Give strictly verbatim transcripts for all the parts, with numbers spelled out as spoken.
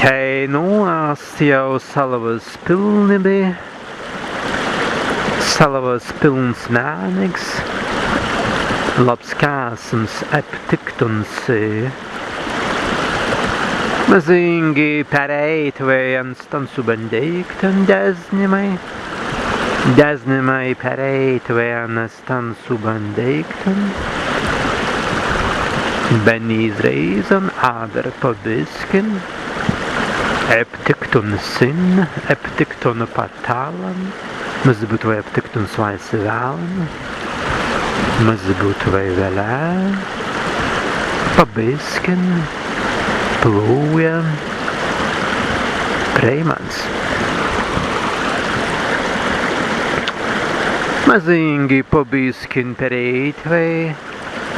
Teinū ast jāu Salawas pilnibi, Salawas pilns mēniks, labs kēsms eptiktun si. Mazīngi pereītwei en stan subban deīktan deznimai, deznimai pereītwei en stan subban deīktan, be ni iz rēizan, adder pa biskin eptiktun sin, eptiktun pa tālan, mazzi būtwei eptiktun swāise wēlan, mazzi būtwei welē, pa biskin plūja prei mans. Mazīngi pa biskin pereītwei,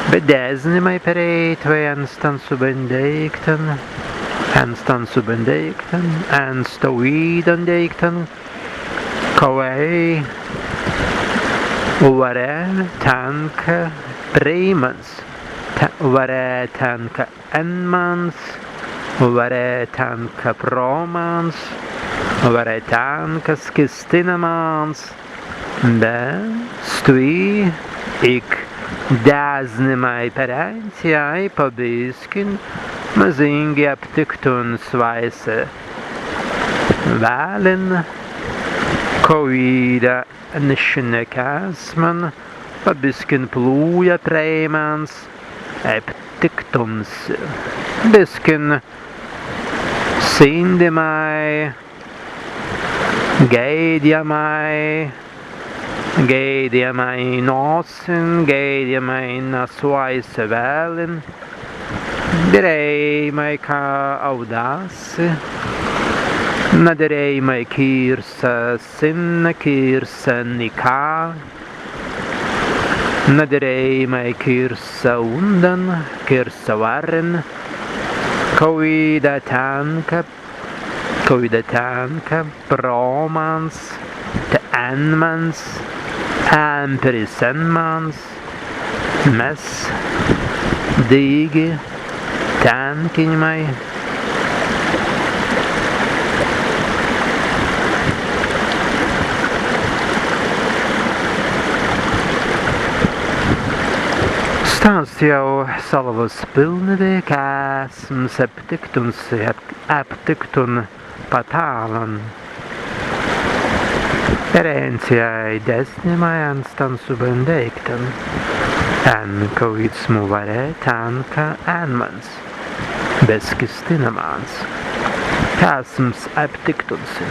be deznimai pereītwei en stan subban deīktan, en stan subban deīktan, en stawīdan deīktan, kawēi warē tēnka prei mans, te-, warē tēnka en mans, warē tēnka pro mans, warē tēnka skīstina mans, be stwi ik deznimai pereīntjai pa biskin mazīngi eptiktun swāise wēlin, kawīda en šin kēsman pa biskin plūja prei mans, eptiktun si. Biskin sīndimai, gēidjamai, gēidjamai nōsin, gēidjamai na swāise wēlin, dirēimai, ka audāsi, na dirēimai kīrsa sin, kīrsa nika, na dirēimai kīrsa undan, kīrsa warrin, kawīda tēnka, kawīda tēnka pro mans, te en mans, empri sen mans, mes dīgi tēnkinimai. Stan ast jāu Salawas pilnibi, kēsms eptiktun si, ep-, eptiktun pa tālan. Pereīntjai deznimai en stan subban deīktan, en kawīdsmu warē tēnka en mans, be skīstina mans. Kēsms eptiktun si.